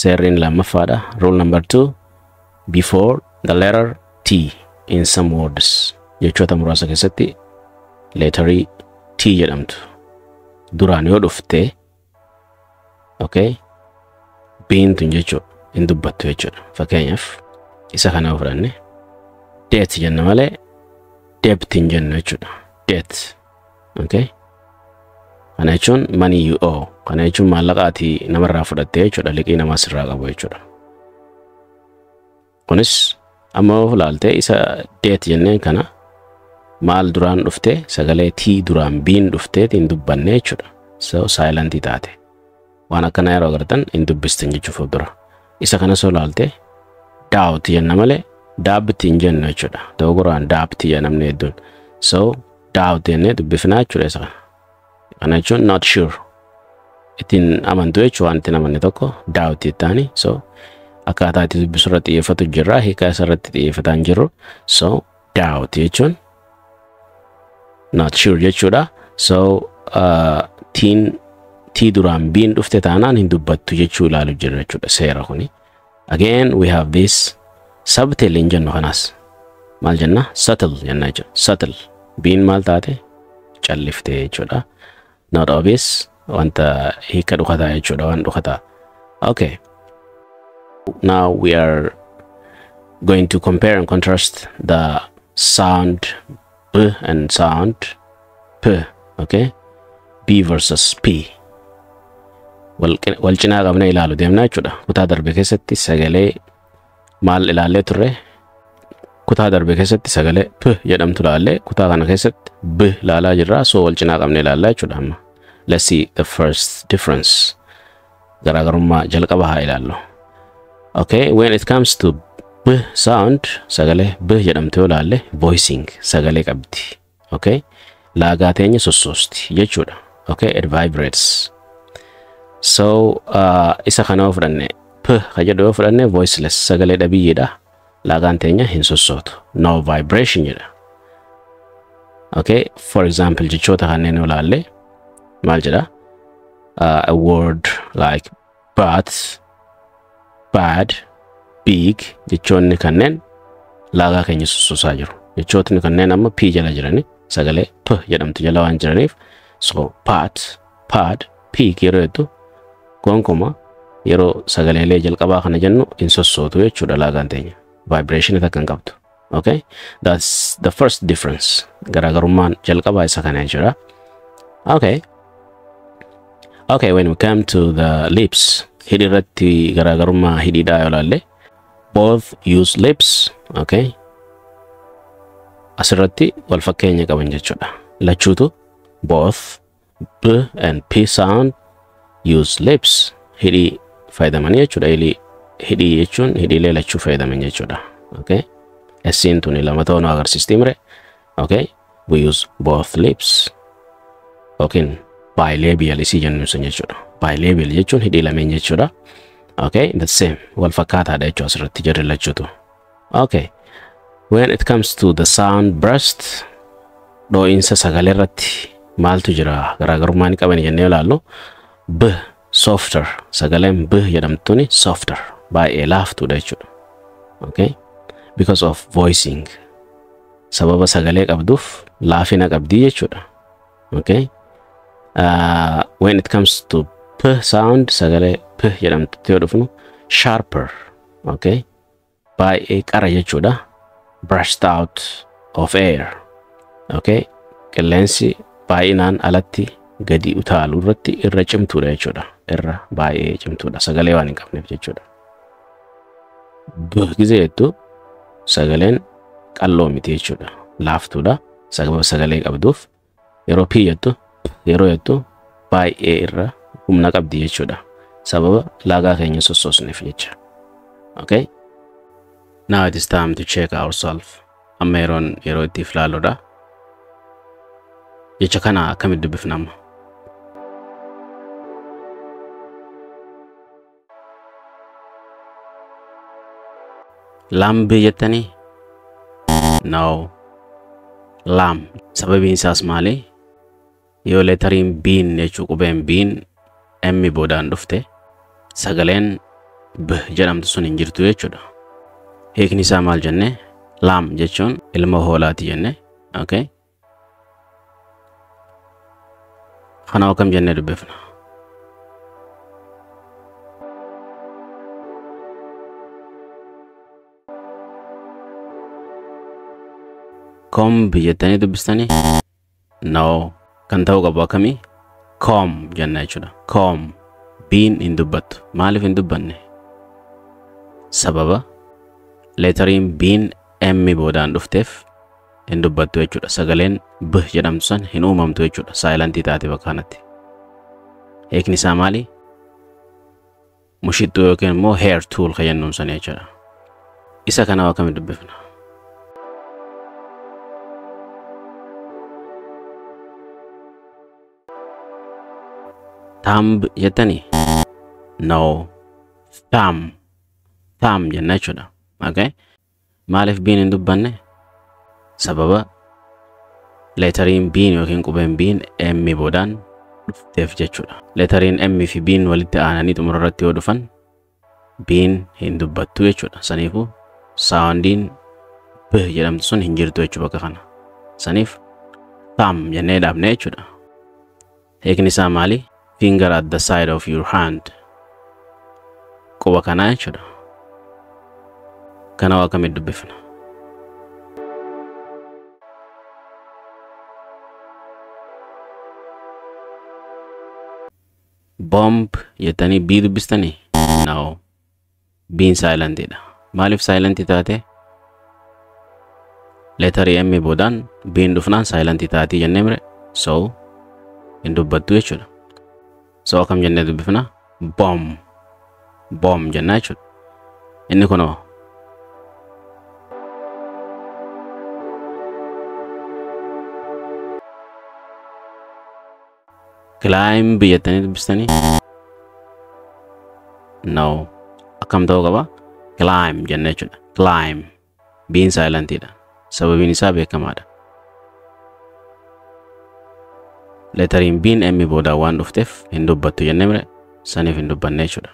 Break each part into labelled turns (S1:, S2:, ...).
S1: Seerriin lammaffaadha. Rule number 2, before the letter T in some words. Jechoota muraasa keessatti letterii T jedhamtu duraan yoo dhufte, okay, B'n tun jechuudha hin dubbattu jechuudha. Fakkeenyaaf isa kana yoo fudhanne debt jenna malee debt hin jennu jechuudha. Debt. Okay. Kana jechuun money you owe. Kana jechuun maallaqa ati namarraa fudhatte jechuudha. Liqii namaa sirraa qabu jechuudha. Kunis amma yoo ilaalte isa debt jenneen kana maal duraan dhufte, sagalee T duraan B'n dhuftee hin dubbanne jechuudha. So silent taate. Waan akkanaa yeroo agartan hin dubbistan jechuuf dura. Isa kanas yoo ilaalte doubt jenna malee doubt hin jennu jechuudha. Dogoggoraan doubt jedha namni hedduun. So doubt jennee dubbifnaa jechuudha isa kana. Kana jechuun not sure. Ittiin amantu jechuudha, waan ittiin amanne tokko doubt jettaani. So akkaataa itti dubbisu irratti xiyyeeffatu jirra. Hiikaa isa irratti xiyyeeffataa hin jirru. So doubt jechuun not sure jechuudha. So tiin T duraan B'n dhufte taanaan hin dubbattu jechuu ilaalu jirra jechuudha seera kuni. Again we have this subtle hin jennu kanaas. Maal jenna? Subtle jenna jechuudha. Subtle. B'n maal taate? Callifte jechuudha. Not obvious, wanta hiika dhokataa jechuudha, waan dhokataa. Okay. Now we are going to compare and contrast the sound B and sound P. Okay? B versus P. Wal cinaa qabnee ilaalu deemna jechuudha. Kutaa darbe keessatti sagalee maal ilaallee turre? Kutaa darbe keessatti sagalee P jedhamtu ilaallee, kutaa kana keessatti B ilaalaa jirra. So wal cinaa qabnee ilaallaa jechuudha amma. Let's see the first difference. Garaagarummaa jalqaba haa ilaallu. Okay, when it comes to B sound, sagalee B jedhamtu yoo ilaalle voicing sagalee qabdi. Okay, laagaa teenya sossoosti jechuudha. Okay, it vibrates. So isa kana yoo fudhanne P ka jedhu yoo fudhanne voiceless sagalee dhabiyyeedha. Laagaan teenya hin sossootu. No vibration jedha. Okay, for example jechoota kanneen yoo ilaalle maal jedha? A word like but, bad, big jechoonni kanneen laagaa keenya sossoosaa jiru. Jechootni kanneen amma P jala jirani sagalee P jedhamtu jala waan jiraniif, so pat, pad, pig yeroo jettu gonkumaa yeroo sagaleelee jalqabaa kana jennu hin sossootu jechuudha laagaan teenya. Vibration takka hin qabdu. Okay? That's the first difference. Garaagarummaan jalqabaa isa kana jechuudha. Okay. Okay, when we come to the lips, hidhi irratti garaagarummaa hidhiidhaa yoo ilaalle, both use lips, okay? Asirratti wal fakkeenya qaban jechuudha. Lachuutu both B and P sound use lips, hidhii fayyadamanii jechuudha. Hidhii jechuun hidhiilee lachuu fayyadaman jechuudha. Okay? S'n tuni lama ta'uu nu agarsiisti mire. Okay? We use both lips. Yookiin bilabial isii jennu sun jechuudha. Bilabial jechuun hidhii lameen jechuudha. Okay? The same. Wal fakkaataadha jechuudha asirratti jarri lachuutu. Okay. When it comes to the sound burst, dhoo'insa sagalee irratti maaltu jira garaagarummaa ni qaban jennee ilaallu, B softer, sagaleen B jedhamtuni softer, baay'ee laaftuudha jechuudha. Okay? Because of voicing, sababa sagalee qabduuf laafina qabdii jechuudha. Okay? When it comes to P sound, sagalee P jedhamtutti yoo dhufnu sharper, okay? Baay'ee qara jechuudha. Burst out of air. Okay? Qilleensi baay'inaan alatti gadi utaalu irratti irra cimtuudha jechuudha. Irra baay'ee cimtuudha. Sagalee waan hin qabneef jechuudha. B gizee jettu sagaleen qalloo miti jechuudha. Laaftuudha. Sababa sagalee qabduuf yeroo P jettu, yeroo jettu baay'ee irra humna qabdi jechuudha. Sababa laagaa keenya sossoosneef jecha. Okay? Now it is time to check ourselves. Amma yeroon yeroo itti ilaalluudha. Jecha kana akkamitti dubbifna amma? Lambii jettanii? No. Lam. Sababiin isaas maali? Yoo leetariin biin jechuu qubeen biin M boodaan dhufte sagaleen B jedhamtu sun hin jirtu jechuudha. Hiikni isaa maal jenne? Lamb jechuun ilma hoolaati jenne. Okay. Kana akkam jennee dubbifna? Comb jettanii dubbistanii? No. Kan ta'uu qabu akkamii? Com jenna jechuudha. Com. Biin hin dubbattu. Maaliif hin dubbanne? Sababa letteriin biin M boodaan dhufteef hin dubbattu jechuudha. Sagaleen B jedhamtu san hin uumamtu jechuudha. Silentii taate bakka kanatti. Hiikni isaa maali? Mushittuu yookiin immoo hair tool kan jennuun san jechuudha. Isa kana akkamitti dubbifna? Thumb jettanii? No. Thumb. Thumb jenna jechuudha. Okay? Maaliif biin hin dubbanne? Sababa letteriin biin yookiin qubeen biin M boodaan dhufteef jechuudha. Letteriin M fi biin walitti aananii xumura irratti yoo dhufan biin hin dubbattu jechuudha. Saniifuu soundiin B jedhamtu sun hin jirtu jechuudha bakka kana. Saniif thumb jennee dhaabne jechuudha. Hiikni isaa maali? Finger at the side of your hand. Quba kanaa jechuudha. Kana akkamitti dubbifna? Bomb jettanii B dubbistanii? No. Biin silentiidha. Maaliif silentii taate? Letterii M boodaan biin dhufnaan silentii taatii jennee mire? So hin dubbattu jechuudha. So akkam jennee dubbifna? Bomb. Bomb jennaa jechuudha. Inni kunoo climb jettanii dubbistanii? No. Akkam ta'uu qaba? Climb jenna jechuudha. Climb. Biin silentiidha. Sababiin isaa beekamaadha. Letteriin biin M boodaan waan dhufteef hin dubbattu jennee mire saniif hin dubbanne jechuudha.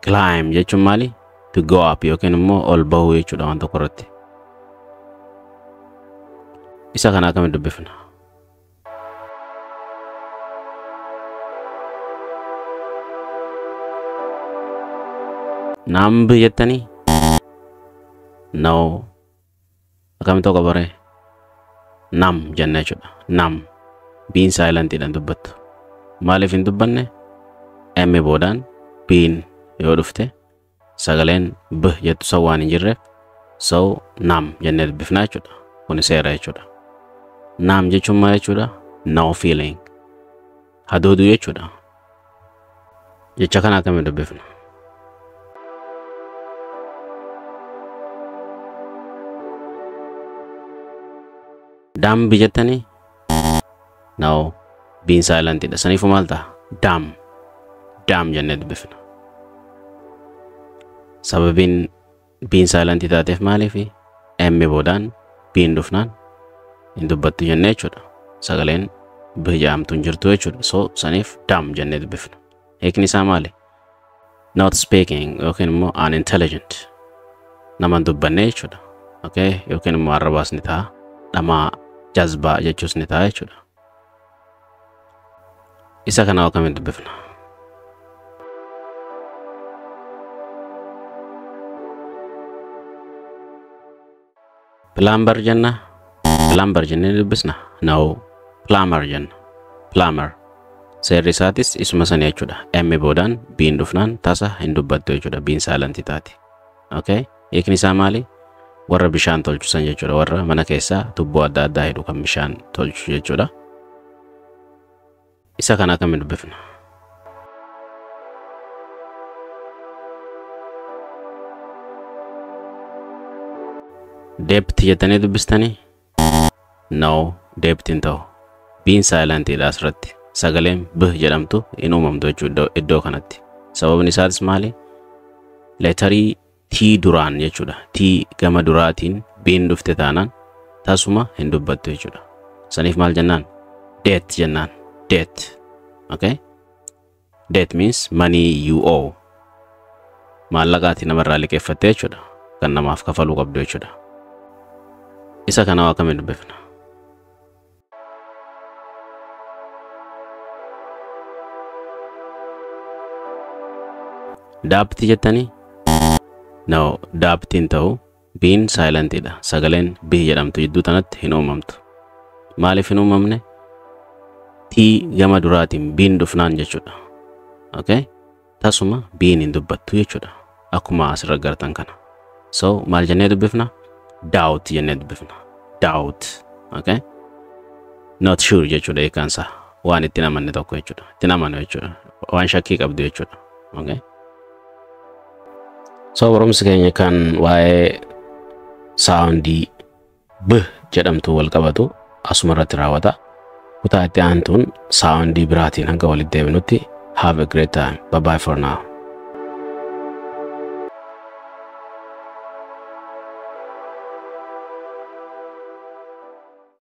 S1: Climb jechuun maali? To go up yookiin immoo ol bahuu jechuudha waan tokko irratti. Isa kana akkamitti dubbifna? Numb jettanii? No. Akkamitti ta'uu qaba ree? Numb jenna jechuudha. Numb. Biin silentiidhaan dubbattu. Maaliif hin dubbanne? M boodaan biin yoo dhufte sagaleen B jettu san waan hin jirreef so numb jennee dubbifna jechuudha. Kuni seera jechuudha. Numb jechuun maal jechuudha? No feeling. Hadooduu jechuudha. Jecha kana akkamitti dubbifna? Dumb jettanii? No. Biin silentiidha. Saniifuu maal ta'a? Dumb. Dumb jennee dubbifna. Sababiin biin silentii taateef maaliifi? M boodaan biin dhufnaan hin dubbattu jennee jechuudha. Sagaleen B jedhamtu hin jirtu jechuudha. So saniif dumb jennee dubbifna. Hiikni isaa maali? Not speaking yookiin immoo unintelligent. Nama hin dubbanne jechuudha. Okay? Yookiin immoo arrabaas ni ta'a. Dhamaa jazbaa jechuus ni ta'a jechuudha. Isa kana akkamitti dubbifna? Plumber jenna? Plumber jennee dubbisna? No. Plumber jenna. Plumber. Seerri isaatis isuma sana jechuudha. M boodaan biin dhufnaan tasa hin dubbattu jechuudha. Biin silentii taati. Okay? Hiikni isaa maali? Warra bishaan tolchu san jechuudha. Warra mana keessaa tubboo adda addaa hidhu kan bishaan tolchu jechuudha. Isa kana akkamitti dubbifna? Debt jettanii dubbistanii? No, debt hin ta'u. Biin silentiidha asirratti. Sagaleen B jedhamtu hin uumamtu jechuudha iddoo kanatti. Sababni isaatis maali? Letterii T duraan jechuudha. T gama duraatiin biin dhufte taanaan tasuma hin dubbattu jechuudha. Saniif maal jennaan? Debt jennaan. Debt. Okay? Debt means money you owe. Maallaqa ati namarraa liqeeffatte jechuudha. Kan namaaf kafaluu qabdu jechuudha. Isa kana waa akkamiin dubbifna? Daabtii jettanii? No, daabtiin ta'u biin silentiidha. Sagaleen B jedhamtu jidduu tanatti hin uumamtu. Maaliif hin uumamne? T gama duraatiin biin dhufnaan jechuudha. Okay? Tasuma biin hin dubbattu jechuudha. Akkuma asirra gartan kana. So maal jennee dubbifna? Doubt jennee dubbifna. Doubt. Okay? Not sure jechuudha hiikkaan isaa. Waan itti amanne tokko jechuudha. Itti amanu jechuudha. Waan shakkii qabdu jechuudha. Okay? So barumsi keenya kan waa'ee soundii B jedhamtu wal qabatu asuma irratti raawwata. Kutaa itti aantuun soundii biraatiin hanga walitti deebinutti, have a great time. Bye bye for now.